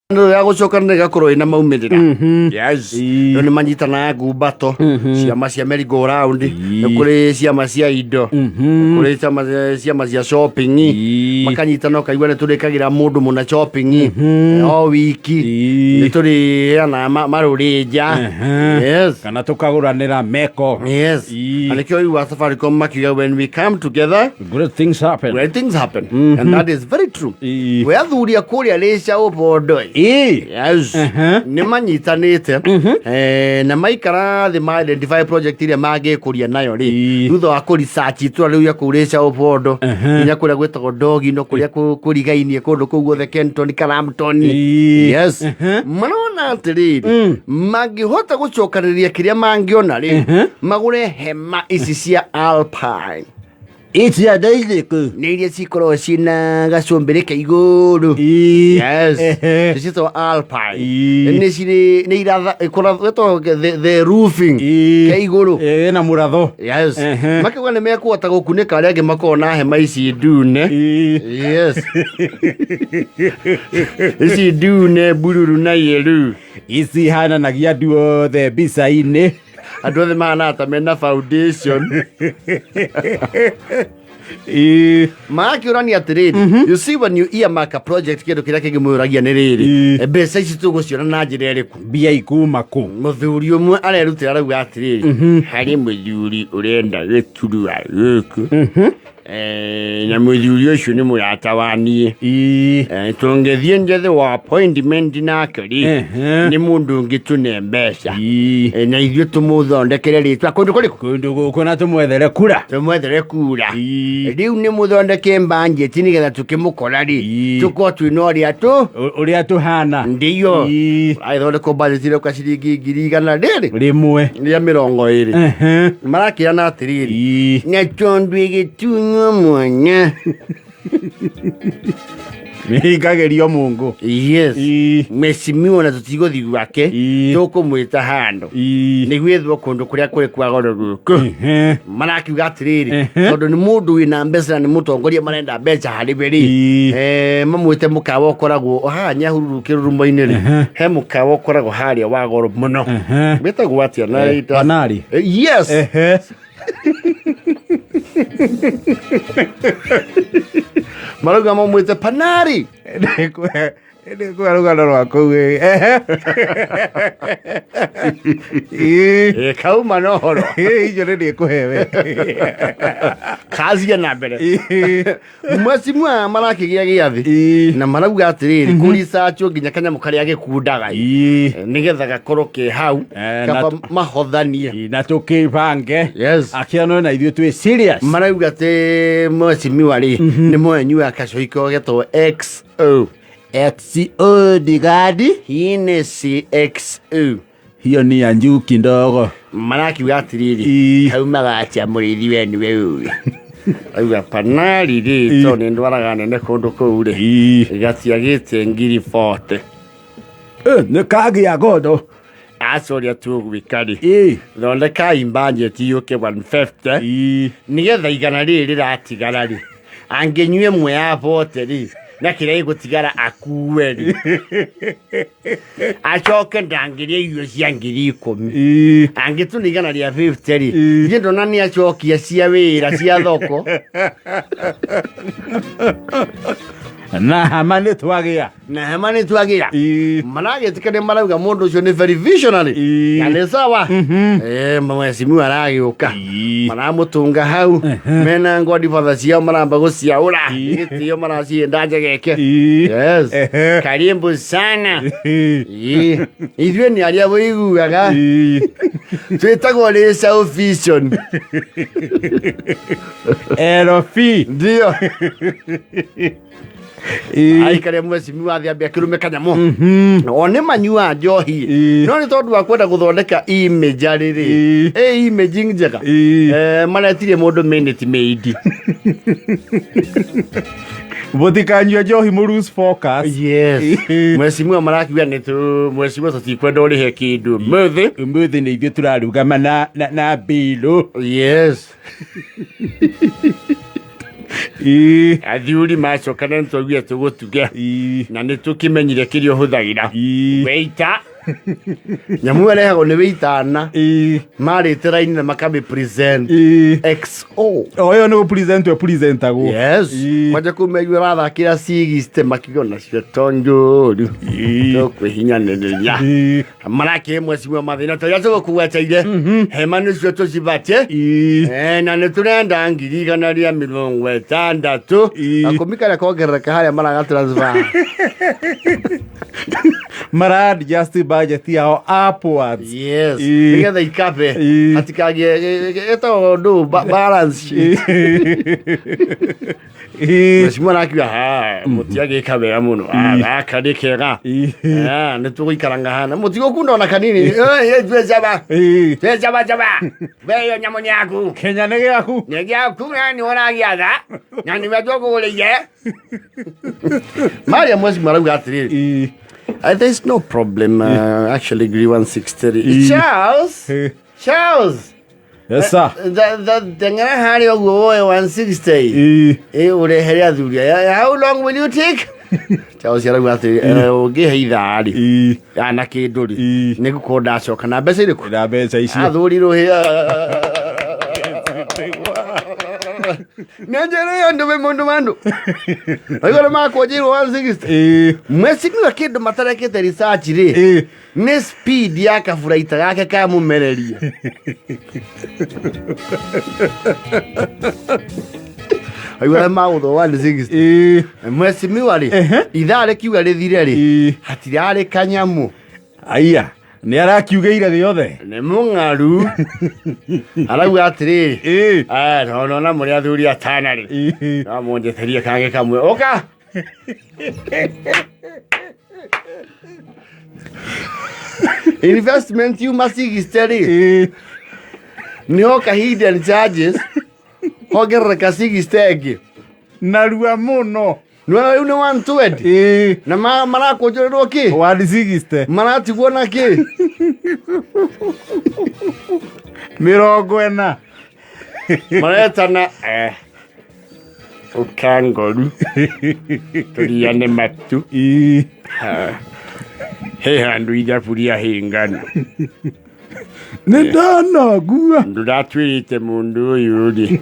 Ya gũcokanĩra ĩgakorwo ĩna maumĩrĩra. Yes. Rĩu nĩ manyitanaga ngumbato, ciama cia merry go round, nĩ kũrĩ ciama cia indo, nĩ kũrĩ ciama cia shopping. Makanyitana, ũkaigua nĩ tũrĩkagĩra mũndũ mũna shopping o wiki, nĩ tũrĩheanaga marũrĩnja. Yes. Kana tũkagũranĩra meko. Yes. Na nĩkĩo igua Safaricom makiuga, "When we come together, great things happen." Great things happen. And that is very true. We athuri a kũrĩa rĩca ũbondo. Yes. Nĩ manyitanĩte na maikara thĩ ma identify project iria mangĩkũria nayo rĩ, thutha wa kũ research itũra rĩu rĩa kũu rĩca ũbondo, nginya kũrĩa gwĩtagwo Ndogino, kũrĩa kũrigainie kũndũ kũu guothe, Kenton, Karamton. Yes. Marona atĩrĩrĩ, mangĩhota gũcokanĩrĩria kĩrĩa mangĩona rĩ, magũre hema ici cia Alpine. Icia ndeithĩku. Nĩ iria cikoragwo ciĩna gacumbĩrĩ ka igũrũ. Yes. Ciĩtagwo Alpine. Nĩ cirĩ nĩ iratha ĩkoragwo the roofing ke igũrũ. Ĩna mũratho. Yes. Makiuga nĩ mekũhota gũkunĩka arĩa angĩ makoragwo na hema ici ndune. Yes, ici ndune, bururu na yellow. Ici hananagia andũ othe mbica-inĩ. Andũ othe mahana ta mena foundation. Marakĩũrania atĩrĩrĩ, you see, when you earmark a project, kĩndũ kĩrĩa kĩngĩ mwĩũragia nĩ rĩrĩ, mbeca ici tũgũciona na njĩra ĩrĩkũ? Mbia ikuma kũ? Mũthuri ũmwe arerutĩra, arauga atĩrĩrĩ, harĩ mũthuri ũrenda gĩturwa gĩkĩ. Na mũthuri ũcio nĩ mũrata wa niĩ. Tũngĩthiĩ njethe wa appointment nake rĩ, nĩ mũndũ ũngĩ tũne mbeca. Na ithuĩ tũmũthondekere rĩtwa kũndũ kũrĩkũ? Kũndũ gũkũ, na tũmwethere kura. Tũmwethere kura. Rĩu nĩ mũthondeke mbanjeti nĩgetha tũkĩmũkora rĩ, tũkorwo twĩna ũrĩa tũ Ũrĩa tũhana. Ndiyo. Agĩthondekwo mbanjeti ĩroka ciringi 100,000 rĩrĩ 1. Rĩa 20. Marakĩrana atĩrĩrĩ, na tondũ ĩgĩtunywo mwanya, Mĩhingagĩrio mũngũ. Yes. Mheshimiwa, na tũtigũthiĩ gwake, tũkũmwĩta handũ nĩguo ĩthwo kũndũ kũrĩa kũrĩ kwa goro gũkũ. Marakiuga atĩrĩrĩ, tondũ nĩ mũndũ wĩna mbeca na nĩ mũtongoria, marenda mbeca harĩ we rĩ, mamwĩte mũkawa ũkoragwo haha Nyahururu kĩrurumo-inĩ rĩ, he mũkawa ũkoragwo harĩa wa goro mũno, wĩtagwo atĩa na Panari. Yes. Marauga mamwĩte Panari. Nĩkũhe rũgano rwa kũu ĩ. Kauma na ũhoro. Icio nĩ ndĩkũhe we. Kacia na mbere. Mheshimiwa marakĩgĩa gĩathĩ na marauga atĩrĩrĩ, kũricachwo nginya kanyamũ karĩa gĩkundaga, nĩgetha gakorwo ke hau. Kaba mahothanie. Na tũkĩbange. Yes. Akĩonwo na ithuĩ twĩ serious. Marauga atĩ mheshimiwa rĩ, nĩ mwenyua kacoiko getwo XO. XO ndigadi. Hennessy XO. Hiyo ni ya njuki ndogo. Marakiuga atĩrĩrĩ, kaumaga atĩa mũrĩithi wenu we ũĩ auga Panari rĩ, tondũ nĩ ndwaraga nene kũndũ kũu rĩ, gatiagĩte ngiri 40. Nĩ kagĩa gondo. Aca, ũrĩa tũgwĩka rĩ, thondekai mbanjeti yũke 150, nĩgetha 100 rĩrĩ rĩratigara rĩ, angĩnyua ĩmwe ya 40 rĩ, na kĩrĩa gĩgũtigara akue rĩ, acoke ndangĩrĩa irio cia 10,000. Angĩtũna 150 rĩ, niĩ ndona nĩ acokia cia wĩra cia thoko. Na hama nĩ twagĩa. Na hema nĩ twagĩa. Maragĩtĩkania, marauga mũndũ ũcio nĩ very visionary. Na nĩ sawa. Mheshimiwa aragĩũka, maramũtũnga hau mena godfather ciao, maramba gũciaũra gĩtĩo, maracienda njegeke. Yes. Karibu sana. Ithuĩ nĩ arĩa wĩiguaga twĩtagwo Rĩca Vision. LV. Ndio aikare mheshimiwa thĩ ambe akĩrume kanyamũ o nĩ manyua njohi, no nĩ tondũ wa kwenda gũthondeka image rĩrĩ, ĩ image njega. Maretirie mũndũ Minute Maid. Mũtikanyue njohi mũ lose focus. Yes. Mheshimiwa marakiuga nĩ tu mheshimiwa, tũtikwenda ũrĩhe kĩndũ mũthĩ. Ũmũthĩ nĩ ithuĩ tũrarugama na mbirũ. Yes. Athuri macoka na nĩtwaugire tũgũtuge na nĩtũkĩmenyire kĩrĩa ũhũthagĩra. Wĩita nyamũ ĩyo ĩrehagwo nĩ wĩitana marĩte raini na makamĩ present XO. O ĩyo nĩ gũ-present ĩpresentagwo. Yes. Kwanja kũmeigua rathakĩra cigiste makiuga nacio to njũru tũkwĩhinyanĩrĩria marakĩrĩ mweciwa mathĩna tũrĩa tũgũkugweteire hema nĩcio tũcibatie. Na nĩ tũrenda 160,000. Gakũmi karĩa kongerereka harĩa maraga transfer. Mara adjust budget yao upwards. Yes. Nĩgetha ikabe hatikagĩe ĩtagwo ndũ balance sheet. Mheshimiwa arakiuga ha mũtiagĩka wega mũno. Ah, gaka nĩ kega. Ah, nĩ tũgũikaranga hana mũtigũkunda ona kanini. Twecaba twecaba caba weyo nyamũ nĩ yaku. Kenya nĩ gĩaku. Nĩ gĩaku na nĩ ũragĩatha na nĩwe tũkũgũrĩire. Maria mheshimiwa arauga atĩrĩrĩ, there is no problem, actually agree 163. Charles. Charles. Yes sir. Teng'era harĩa ũguo woe 160. Ĩ ũrehere athuri aya. How long will you take? Charles arauga atĩ ũngĩhe ithaa rĩ na kĩndũ rĩ nĩ ngũkorwo ndacoka na mbeca irĩkũ? Na mbeca icio. Athuri rũhĩ nĩnjĩrĩ andũ wĩ mũndũ wa andũ aigua nĩ makũnjĩirwo 160. Mwecimiwa kĩndũ matarekĩte research rĩ nĩ speed ya kaburaita gake ka mũmereria. Aigua nĩ magũthwo 160. Mwecimiwa rĩ ithaa rĩkiuga rĩthire rĩ hatirarĩ kanyamũ. Aya nĩ arakiugĩire gĩothe. Nĩ mũng'aru arauga atĩrĩrĩ, nona mũrĩ athuri atana rĩ no mũnjĩtĩrie kangĩ kamwe ũka. Investment yuma 60 rĩ nĩ hoka hidden charges hongerereka 60 ĩngĩ. Narua mũno. Nĩwona rĩu nĩ 120. Na marakũnjũrĩrwo kĩ? 160. Maratigwo na kĩ? 40. Maretana ũkangoru tũriane matu. He handũ ithabu rĩahĩngana. Nĩ ndanogua. Ndũratwĩrĩte mũndũ ũyũ rĩ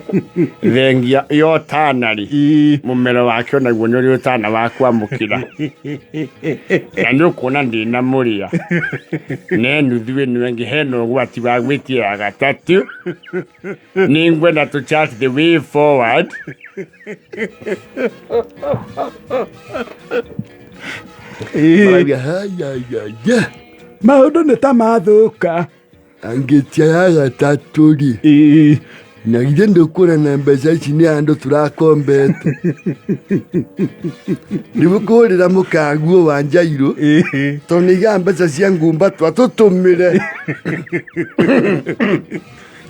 thengia ya ũtana rĩ mũmero wake onaguo nĩ ũrĩ ũtana wa kwamũkĩra na nĩ ũkuona ndĩna mũrĩa ne nuthu ĩno ĩngĩ hena ũgwati wa gwĩtia ya gatatũ nĩ ngwenda to chart the way forward. Marauga, "Haya, ya, ya." Maũndũ nĩ ta mathũka. Angĩtia ya gatatũ rĩ na githĩ ndũkuona na mbeca ici nĩ andũ tũrakombete rĩu kũrĩra mũkaguo wa njairũ tondũ nĩ igaa mbeca cia ngumba twatũtũmĩre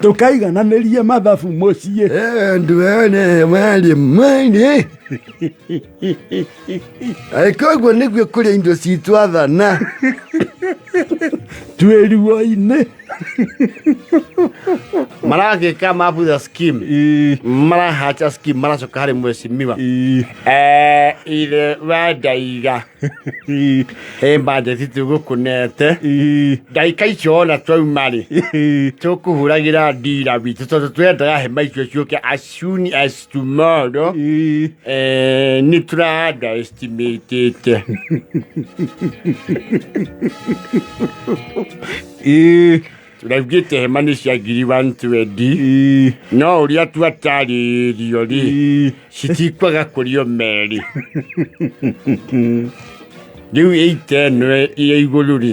Tũkaigananĩrie mathabu mũciĩ. Andũ ene marĩ marĩ koguo nĩguo kũrĩa indo citũ athana twĩ ruo-inĩ. Maragĩka come up with a scheme marahacha scheme maracoka harĩ mheshimiwa ithe wa ndaiga he budget tũgũkũnete ndagĩka icio ona twauma rĩ tũkũhũragĩra ndira witũ tondũ twendaga hema icio ciũke as soon as tomorrow. Nĩ tũra underestimatĩte. Tũraugĩte hema nĩ cia 120,000 no ũrĩa twatarĩrio rĩ citikwaga kũrĩ o merĩ rĩu ĩite ĩno ĩ igũrũ rĩ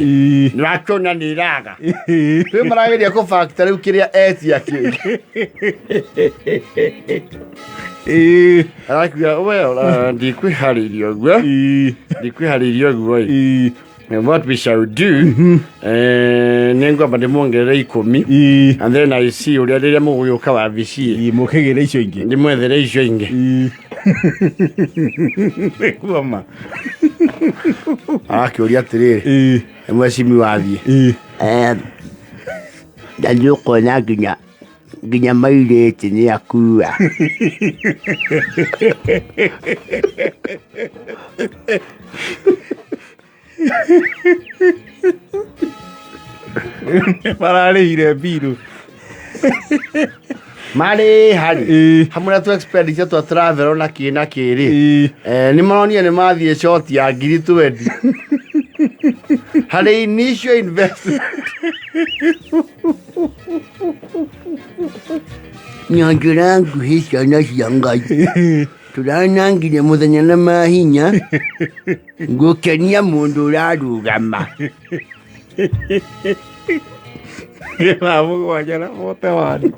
nĩwakĩona nĩ ĩraga rĩu marageria kũ factor rĩu kĩrĩa etia kĩngĩ arakiuga well, ndikwĩharĩria ũguo ndikwĩharĩria ũguo ĩ. And what we shall do nĩ ngwamba ndĩmuongerere 10 and then I see ũrĩa rĩrĩa mũgũgĩũka wabici Mũkĩgĩre icio ingĩ. Ndĩmwethere icio ingĩ. Nĩkuoma. Arakĩũria atĩrĩrĩ, mwecimi wathiĩ ndanjũkona nginya Nginya mairĩti nĩ akua. Mararĩhire mbiru. Marĩ harĩ hamwe na tũ expenditure twa travel na kĩ na kĩ rĩ. Nĩ maronire nĩ mathiĩ short ya ngiri 20 harĩ initial investment. Na njĩra nguhĩ, ciana cia Ngai, tũranangire mũthenya na mahinya gũkenia mũndũ ũrarũgama. Thaa 7 na 41.